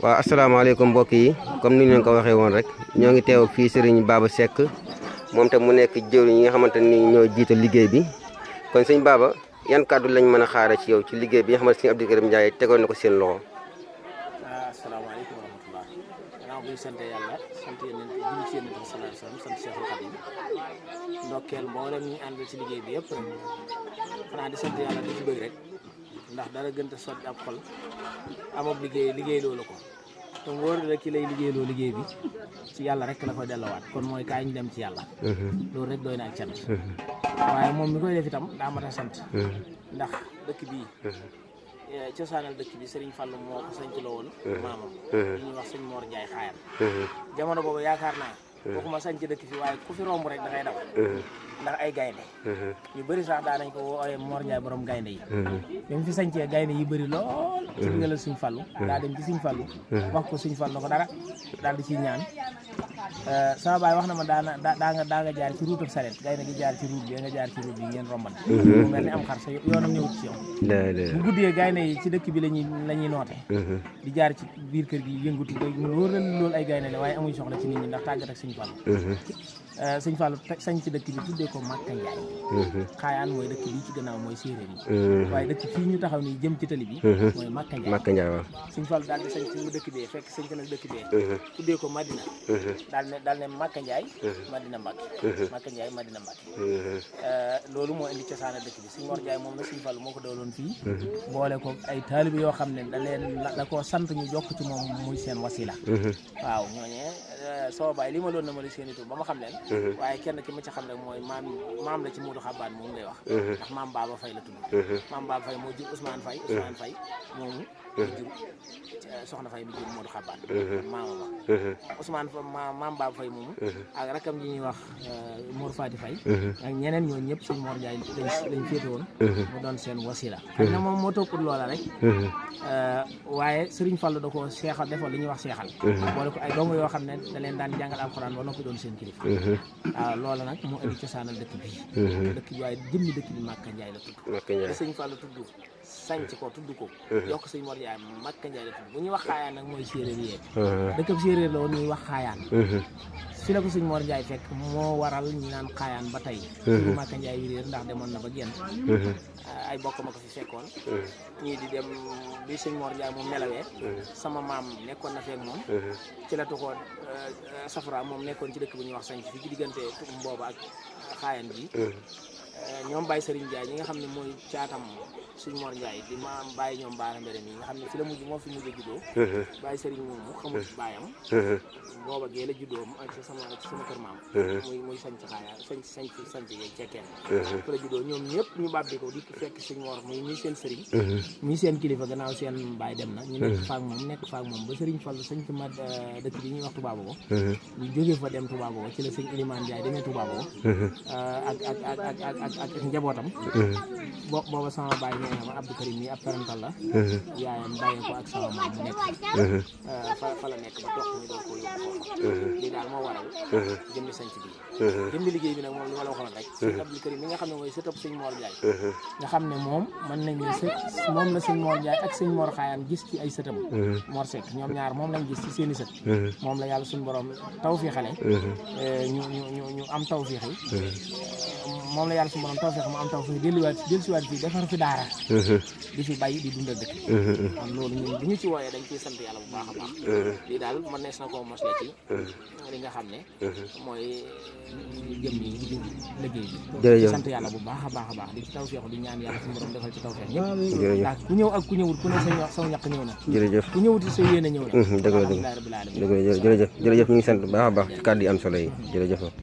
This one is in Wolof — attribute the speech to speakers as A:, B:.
A: waaw asalaamaaleykum mbokk yi comme ni ñu leen ko waxee woon rek ñoo ngi teew fii Serigne Baba Seck moom tam mu nekk jëwriñ yi nga xamante ni ñoo jiite liggéey bi kon sëñ Baba yan kàddu lañ mën a xaare ci yow ci liggéey bi nga xamante ni Abdou Karim Ndiaye tegoon na ko seen loxo.
B: asalaamaaleykum wa rahmatulah. gannaaw bu ñu sant yàlla sant yéen a ngi ci yéen a sallallahu alayhi wa sallam sant Cheikhul Khadim ndokkeel mboolem ñu ànd ci liggéey bi yëpp rek xanaa di sant yàlla di ci bëgg rek ndax dara gën a sotti ab xol amab liggéey loolu ko. te wóor la ki lay liggéeyloo liggéey bi ci yàlla rek la koy delloowaat kon mooy kaay ñu dem ci yàlla. loolu rek doy na ak cant. waaye moom mi koy def itam daa mat a sant. ndax dëkk bii cosaanal dëkk bi Serigne Fallou moo ko sanc la woon maamam li ñuy wax sëñ Mor Ndiaye xaayam jamono boobu yaakaar naa waxuma sanc dëkk fi waaye ku fi romb rek da ngay daw ndax ay gaynde ñu bëri sax daa nañ ko wooyee Mor Ndiaye borom gaynde yi bi mu fi sancee gaynde yi bëri lool ci ndigalal Sëñ Fallou daa dem ci Sëñ Fallou wax ko Sëñ Fallou ko dara daal di ciy ñaan sama baay wax na ma daa nga jaar ci route saret gaynde gi jaar ci route bi nga jaar ci route bi ngeen romban mu mel ni am xar sa yoonam ñëwut ci yow bu guddee gaynde yi ci dëkk bi la ñuy noote di jaar ci biir kër gi yëngutu ba mu wóor na loolu ay gaynde la waaye amuñ soxla ci nit ñi ndax tàggat ak Sëñ Fallou Sëñ Fallou sañ ci dëkk bi tuddee ko Makka Ndiaye xaayaan mooy dëkk bi ci gannaaw mooy séeréer yi waaye dëkk fii ñu taxaw nii jëm ci tali bi mooy Makka Ndiaye waaw Sëñ Fallou daal di sañ ci dëkk bee fekk sañ ci nag dëkk bee tuddee ko Madina daal ne Makka Ndiaye Madina Mbacke Makka Ndiaye Madina Mbacke loolu moo indi cosaana dëkk bi Sëñ Mor Ndiaye moom la Sëñ Fallou moo ko dooloon fii boole ko ay taalibe yoo xam ne da koo sant ñu jokk ci moom muy seen wasila waaw ñooñee sama baay li ma loon na ma la seen itu ba ma xam leen waaye kenn ki ma ci xam rek mooy maam la ci Modou Xabaan moom ngay wax ndax maam Baba Faye la tudd maam Baba Faye moo jur Ousmane Faye moomu jur soxna Faye bi jur Modou Xabaan maamama Ousmane maam Baba Faye moomu ak rakam ji ñuy wax Mor Fati Faye ak ñeneen ñooñu ñëpp sëñ Mor Ndiaye lañ féete woon mu doon seen wasila xëy na moom moo toppul loola rek waaye Serigne Fallou da ko seexal defal li ñuy wax seexal boole ko ay doomu yoo xam ne da leen daan jàngal alxuraan ba noppi doon seen kilifa waaw loola nag moo indi cosaanal dëkk bi dëkk bi waaye jëmmi dëkk bi Makka Ndiaye la tudd te sëñ Fallou tudd sanc ko tudd ko yokk sëñ Mor Ndiaye Makka Ndiaye la tudd bu ñuy wax xaayaan nag mooy séeréer yee dëkkab séeréer la woon ñuy wax xaayaan fi la ko sëñ Mor Ndiaye fekk moo waral ñu naan xaayaan ba tey tudd Makka Ndiaye wi réer ndax demoon na ba génn ay bokk ma ko fi fekkoon ñii di dem bi sëñ Mor Ndiaye moom melawee sama maam nekkoon na feek moom ci la tuxoon safara moom nekkoon ci dëkk bu ñuy wax sanc fi ci diggante mbooba ak xaayaan bi ñoom Baye Serigne Ndiaye ñi nga xam ne mooy caatam sëñ Mor Ndiaye di ma bàyyi ñoom baara mbere mi nga xam ne fi la mujj moo fi mujj a juddoo Baye Serigne moom mu xamul baayam booba gee la juddoo ci sama kër maam muy sanc xaaya sanc yeeg cekkeen fi la juddoo ñoom ñëpp ñu bàbbi ko di fekk sëñ Mor muy seen sëriñ muy seen kilifa gannaaw seen baay dem na ñu nekk faak moom ba Serigne Fallou sanc ma dëkk bi ñuy wax Touba Bogo ñu jógee fa dem Touba Bogo ci la sëñ Elimane Ndiaye demee Touba Bogo ak njabootam booba sama baay nee na ma Abdou Karim mi ab parental la yaayam bàyyee ko ak sama maam mu nekk fa la nekk ba toog ñu doon ko yóbbu foofa lii daal moo waral jëmmi sanc bi jëmmi liggéey bi nag moom li ma la waxoon rek sëñ Abdou Karim mi nga xam ne mooy sëtëb sëñ Mor Ndiaye nga xam ne moom mën nañ moom la sëñ Mor Ndiaye ak sëñ Mor Xaayaan gis ci ay sëtam Mor Seck ñoom ñaar moom lañ gis ci seen i sët moom la yàlla suñu borom tawfiixale ñu am tawfiix yi moom la yàlla suñu borom tawfiix mu am tawfiix dellusiwaat fii defar fi daara di fi bàyyi di dundal dëkk kon loolu ñun bu ñu ci wooyee dañ ciy sant yàlla bu baax a baax lii daal man nees na koo mos la ci li nga xam ne mooy jëm yi liggéey bi sant yàlla bu baax a baax di ci tawfiix di ñaan yàlla suñu borom defal ci tawfiix ñëpp ndax ku ñëw ak ku ñëwut ku ne sa ñaq ñëw na jërëjëf ku ñëwut sa yéene ñëw na
A: dëgg la jërëjëf ñu ngi sant bu baax a baax ci kàddu yi am solo yi jërëjëf